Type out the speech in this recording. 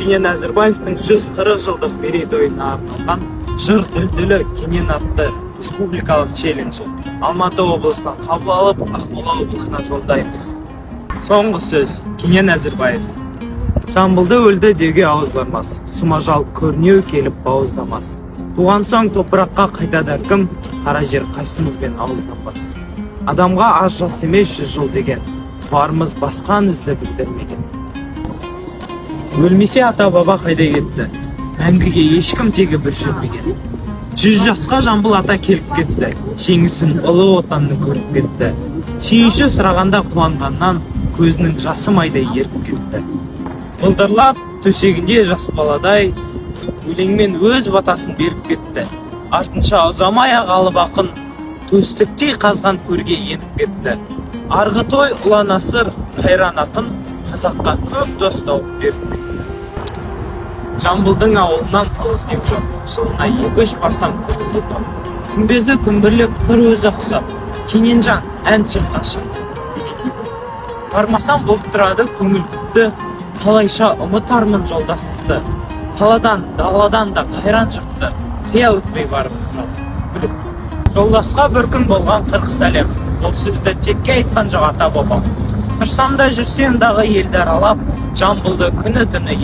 Кенен Әзірбаевтың 140 жылдық мерейтойына арналған «Жыр дүлдүлі Кенен» атты республикалық челленджі. Алматы облысынан қабыл алып, Ақмола облысына жолдаймыз. Соңғы сөз. Кенен Әзірбаев. Жамбылды өлді деуге ауыз бармас, сұмажал көрнеу келіп бауыздамас. Туған соң топыраққа қайтады әркім, қара жер қайсымызбен ауызданбас. Адамға аз жас емес 100 жыл деген, туармыз басқан ізді білдірмеген. Өлмесе, ата баба қайда кетті? Мәңгіге ешкім тегі бір жүрмеген. 100 жасқа Жамбыл ата келіп кетті, жеңісін ұлы Отанның көріп кетті. Сүйінші сұрағанда қуанғаннан көзінің жасы майдай еріп кетті. Былдырлап төсегінде жас баладай өлеңмен өз батасын беріп кетті. Артынша ұзамай ақ алып ақын төстіктей қазған көрге еніп кетті. Арғы той ұлан асыр қайран ақын қазаққа көп дос тауып беріп кетті. Жамбылдың ауылынан алыс кем жоқ, жылына екі-үш барсам, көңілге тоқ. Күмбезі күмбірлеп тұр өзі құсап, «Кененжан, ән шырқашы» дегендей. Бармасам, болып тұрады көңіл күпті, қалайша ұмытармын жолдастықты? Қаладан, даладан да қайран жұртты қия өтпей барып тұрады күліп. Жолдасқа бір күн болған 40 сәлем, бұл сөзді текке айтқан жоқ ата бабам. Тұрсам да, жүрсем дағы елді аралап, Жамбылды күні түні